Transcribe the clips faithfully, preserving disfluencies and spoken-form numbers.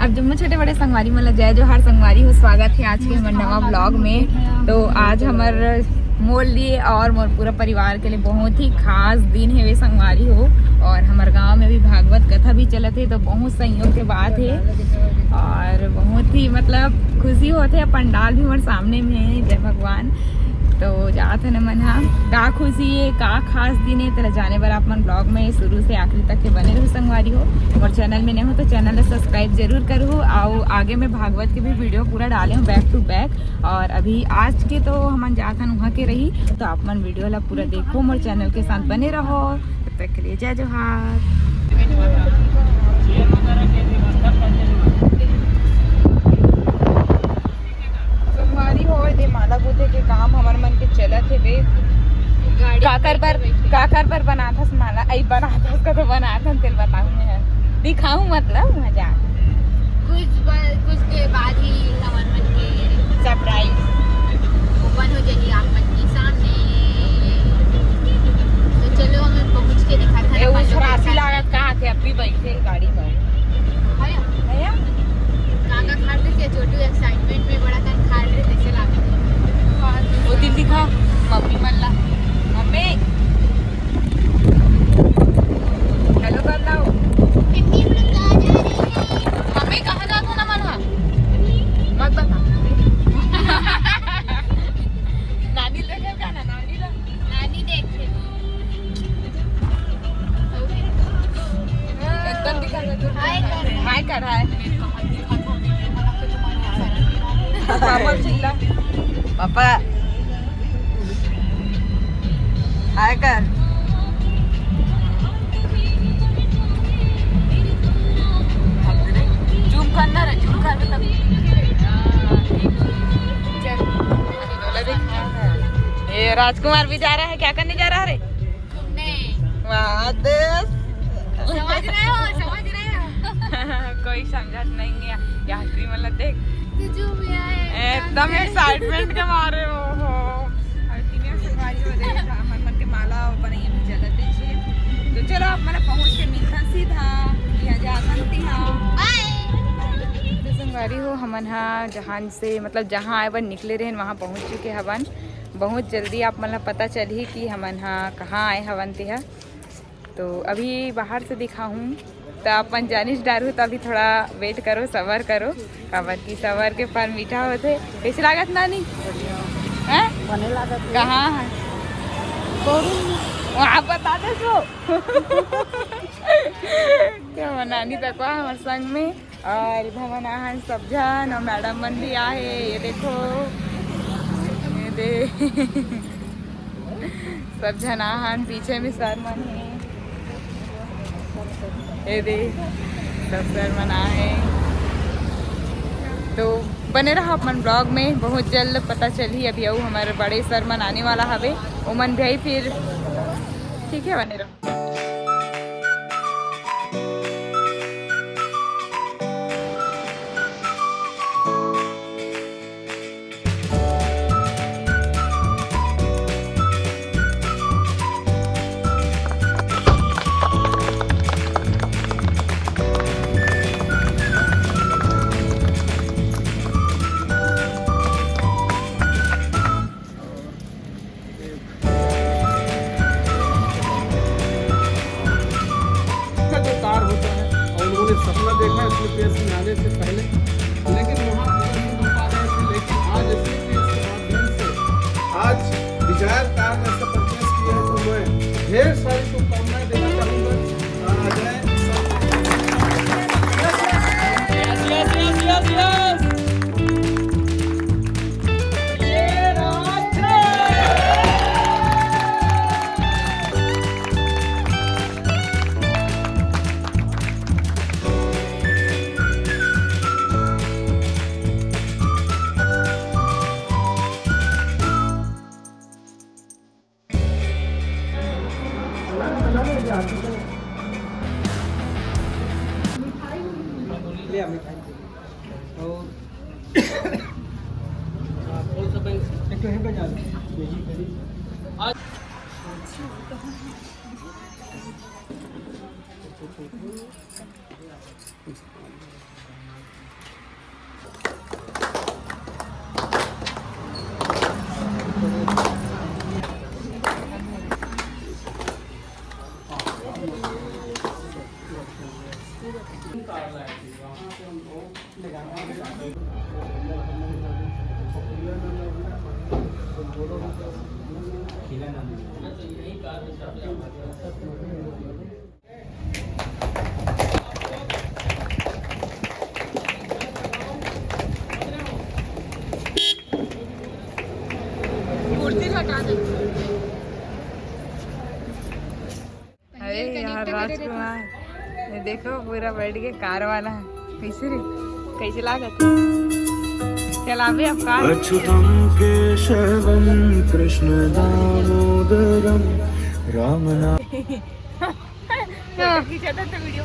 अब जम्मो छोटे बड़े संगवारी मन ला जय जोहार संगवारी हो, स्वागत है आज के हमर नवा ब्लॉग में। तो आज हमर मोर लिए और मोर पूरा परिवार के लिए बहुत ही खास दिन है वे संगवारी हो, और हमर गांव में भी भागवत कथा भी चलत है, तो बहुत संयोग के बात है और बहुत ही मतलब खुशी होत है। पंडाल भी हमर सामने में है, जय भगवान। तो जात है ना मन हा, का खुशी है, का खास दिन है, तेला जाने बर आप मन ब्लॉग में शुरू से आखिरी तक के बने रहो संगवारी हो। और चैनल में नए हो तो चैनल ला सब्सक्राइब जरूर करो। आओ आगे में भागवत के भी वीडियो पूरा डाले हूँ back to back। और अभी आज के तो हमन जात हन वहाँ के रही, तो आप मन वीडियो ला पूरा देखो, मोर चैनल के साथ बने रहो। तब तक के लिए जय जोहार। संगवारी हो, दे माला गूंथे के काम हमर मन के चलत हे बे। गाड़ी काकर बर, बैठे। काकर बर बनाथस माला? आई बनाथस का तो बनाथन, तेल बताऊं मैं, दिखाऊं मतलब मजा। कुछ ब-, कुछ देर बाद ही हमर मन के सरप्राइज ओपन हो जाही आप मन के सामने। तो चलो, हमें पहुंच के दिखाता ए, है। उस राशि लागत कहाँ थे, अभी बैठे गाड़ी में। भैया, भैया? काका खाट रहे थे, छोटू एक्साइटमेंट में बड़ा कन खाट रहे थे, चला। वो दिल दिखा, मम्मी मन ला। मम्मी, हेलो कर लो। मम्मी, कहाँ जात हो ना मन हा? मत बता। नानी देखे का ना, नानी ला। नानी देखे। एकदम दिखा दे तू। हाय कर। हाय कर, हाय। पापा चिल्ला। पापा। हाय कर। जूम करना रे, जूम कर दे तब। चल। ये राजकुमार भी जा रहा है, क्या करने जा रहा है रे? घूमने। वाह, देश। समझ रहे हो, समझ रहे हो। कोई समझत नहीं है। यात्री मतलब देख। तुझे भी आए एकदम एकदम से। एक्साइटमेंट के मारे, ओहो। और तीनों संगवारी हो रहे हैं, मन मन के माला बनाइए भी जगत देखिए। तो चलो, आप मतलब पहुंच के मिलता सीधा। यहाँ जा सकती हाँ। बाय। तो संगवारी हो, हमन हा जहाँ से मतलब जहाँ आए बर निकले रहन, वहाँ पहुँच चुके हवन। बहुत जल्दी आप मन ला पता चलही कि हमन हा कहाँ आए हवन तेहा। तो अभी बाहर से दिखाहूँ, तो आप मन जानिस डारहू, तो अभी थोड़ा वेट करो, सबर करो, काबर कि सबर के फल मीठा होथे। कैसे लागत नानी? हैं? बने लागत हे। कहाँ है? शोरूम में। वहाँ बता दे तो। तो नानी तक हमर संग में। और इधर मन आहन सब झन, और मैडम मन भी आहे। ये देखो, ये दे। सब झन आहन, पीछे में सर मन हे। ये दे, सब सर मन आहे। तो बने रहा अपन ब्लॉग में, बहुत जल्द पता चलही। अभी अउ हमारे बड़े सर मन आने वाला हवे, ओमन भी आई फिर। ठीक है, बने रहो। का जो कार होता है और उन्होंने सपना देखा इसमें प्रेस में आने से पहले, लेकिन वहाँ पूरा नहीं हो पा रहे थे। लेकिन आज इसी प्रेस के माध्यम से आज डिजायर कार जैसे परचेज किया है, तो मैं ढेर सारी शुभकामनाएं देना चाहूँगा। आ, जय सब। Yes, yes, yes, yes, yes। ये राज है। ले आ मिठाई। और कौन सा बैंक? एक तो है बजा। आज कुर्सी हटा दे। अरे यार राजकुमार, ये देखो पूरा बैठ के कार वाला है। कैसे रे, कैसे लागत? चलावे अब कार। अच्युतं केशवं कृष्णदामोदरं रामना।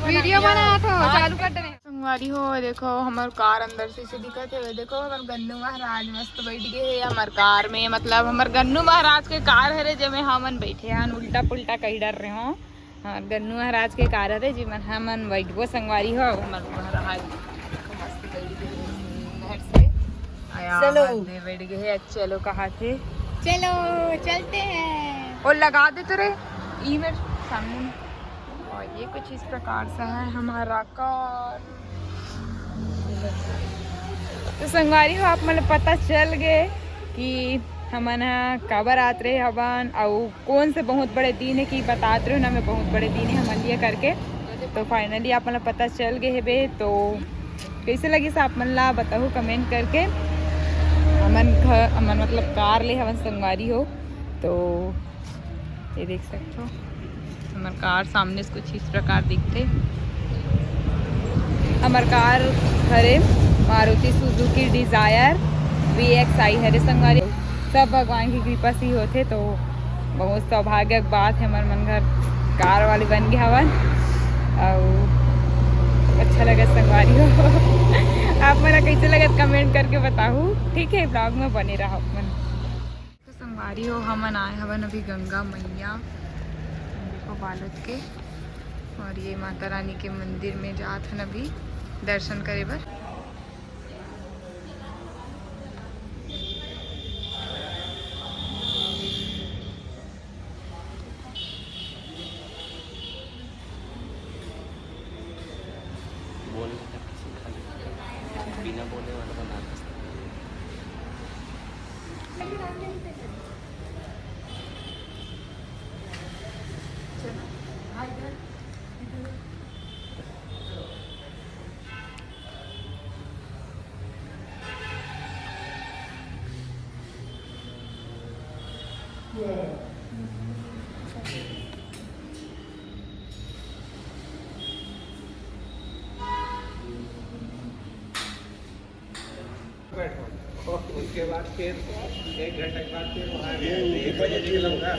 वीडियो बना तो चालू कर दे। संगवारी हो, देखो हमर कार अंदर से, से दिखत हे। देखो हमर गन्नू महाराज मस्त बैठ गए हे हमर कार में। मतलब हमर गन्नू महाराज के कार हरे, जेमे हमन बैठे हन, उल्टा पुल्टा कही डर रहे हो। हमर गन्नू महाराज के कार हरे, जेमन हमन बैठबो संगवारी हो। हमर महाराज देखो मस्त बैठ गए हे घर से। आया चलो। हमन दे बैठ गए हे, चलो कहा थे। चलो चलते हैं। और लगा दे तो रे, ई मेरे सामने में। और ये कुछ इस प्रकार से है हमारा कार। तो संगवारी हो, आप मन ल पता चल गए कि हमन ह काबर आत रहे हवन, अउ कौन से बहुत बड़े दिन है कि बतात रहे हो ना, मैं बहुत बड़े दिन है हमन लिए करके। तो फाइनली आप मन ल पता चल गए हेबे। तो कैसे लगिस आप मन ला बताहू कमेंट करके। हमन घर, हमन मतलब कार ले हवन संगवारी हो। तो ये देख सकते हो, हमर कार सामने से कुछ इस प्रकार दिखते। हमर कार हरे Maruti Suzuki Dzire V X I हरे संगवारी। सब भगवान की कृपा से ही होते, तो बहुत सौभाग्य के बात है, हमर मन घर कार वाली बन गया हवन। अउ अच्छा लगा संगवारी हो। आप मन ला कैसे लगा कमेंट करके बताहू, ठीक है, ब्लॉग में बने रहो आप मन। तो संगवारी हो, हमन आए हवन अभी गंगा मैया, देखो बालोद के, और ये माता रानी के मंदिर में जात हन अभी दर्शन करे बर। बोलने तक किसी का नहीं। बिना बोले वाला बना दे। बैठो। उसके बाद फिर एक घंटे के बाद फिर वहाँ गए। एक बजे निकलूंगा।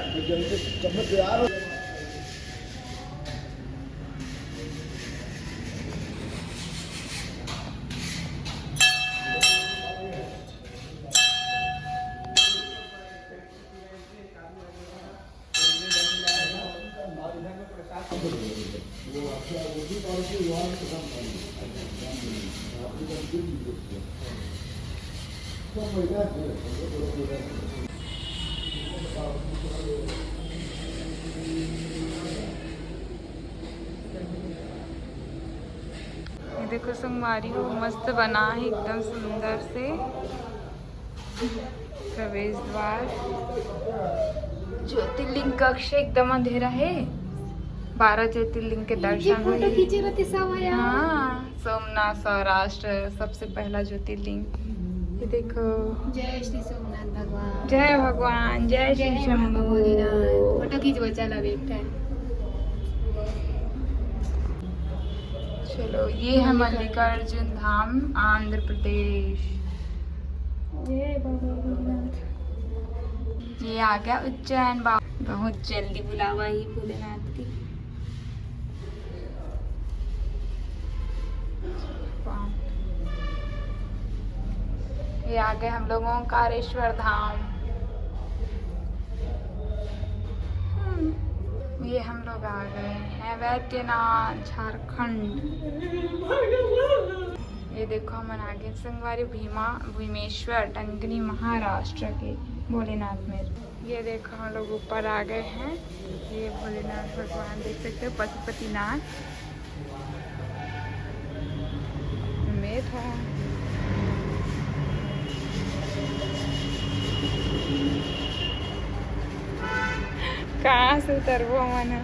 ये देखो संगवारी हो, मस्त बना है एकदम सुंदर से। प्रवेश द्वार, ज्योतिर्लिंग कक्ष एकदम अंधेरा है। बारह ज्योतिर्लिंग के दर्शन फोटो होई। खींचे रहते सब है यार। हाँ, सोमनाथ सौराष्ट्र सबसे पहला ज्योतिर्लिंग। ये देखो। जय श्री सोमनाथ भगवान। जय भगवान, जय श्री शंभू। फोटो खींचबो, चल अभी एक ठन। चलो, ये है मल्लिकार्जुन धाम, आंध्र प्रदेश। ये आ गया उज्जैन बाबा। बहुत जल्दी बुलावा ही भोलेनाथ की। ये आ गए हम लोग ओंकारेश्वर धाम। हम्म, ये हम लोग आ गए हैं वैद्यनाथ, झारखंड। ये देखो, हमन आगे संगवारी भीमा, भीमेश्वर, टंकनी, महाराष्ट्र के भोलेनाथ में। ये देखो, हम लोग ऊपर आ गए हैं। ये भोलेनाथ भगवान देख सकते हो, पशुपतिनाथ। कहाँ से उतरबो हमन ह?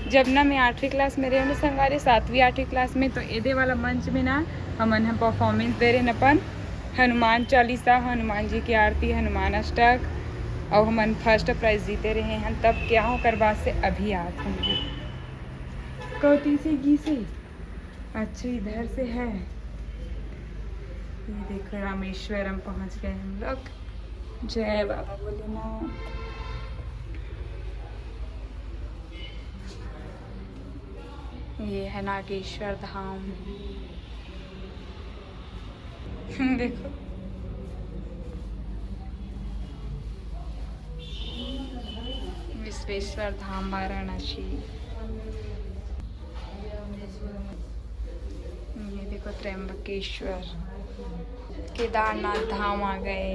जब ना मैं आठवीं क्लास में रहे ना संगवारी, सातवीं आठवीं क्लास में, तो एदे वाला मंच में ना हमन ह परफॉर्मेंस दे रहे अपन हनुमान चालीसा, हनुमान जी की आरती, हनुमान अष्टक, और हमन फर्स्ट प्राइज जीते रहे हैं। तब क्या, ओकर बाद से अभी आत हन। कौती से गी से? अच्छा, इधर से है। ये देखो, रामेश्वरम पहुंच गए हम लोग। जय बाबा भोलेनाथ। ये है नागेश्वर धाम। देखो, विश्वेश्वर धाम वाराणसी। ये देखो, त्र्यंबकेश्वर, केदारनाथ धाम आ गए।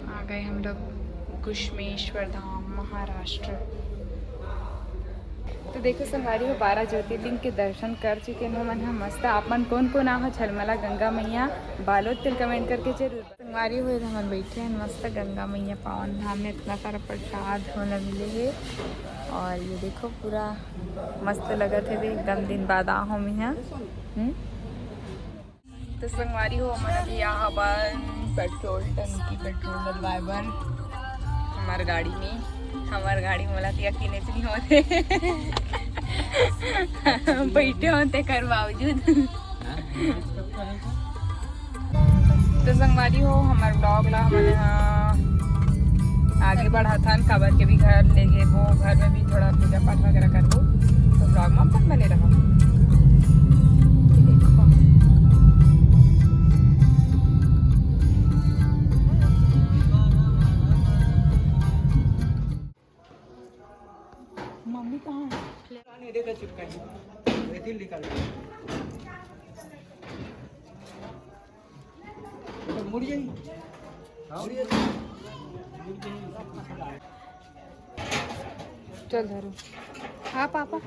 आ गए हम लोग घुश्मेश्वर धाम, महाराष्ट्र। तो देखो संगवारी हो, बारह ज्योतिर्लिंग के दर्शन कर चुके हैं हमन ह मस्त। आप मन कोन कोन आहो झलमला गंगा मैया, बालोद तेल कमेंट करके जरूर। संगवारी हो, हमन बैठे हैं मस्त गंगा मैया पावन धाम में, इतना सारा प्रसाद हमन ला मिले है। और ये देखो, पूरा मस्त लगत है, एकदम दिन बाद आ हम यहाँ। हम्म। तो संगवारी हो, हमन अभी यहाँ पर पेट्रोल टंकी, पेट्रोल डलवाए बर हमार गाड़ी में। हमार गाड़ी मोला तो यकीन नहीं होते। बैठे होते कर बावजूद। तो संगवारी हो, हमार ब्लॉग ला हमन ह आगे बढ़ाथन, काबर के भी घर लेगे वो, घर में भी थोड़ा पूजा पाठ वगैरह करबो, तो ब्लॉग में अपन बने रहो। मम्मी कहाँ है? नहीं, देखा चिपका है। ये दिल निकाल। तो मुड़ जाएगी। मुड़ जाएगी। चल धरो। हाँ पापा।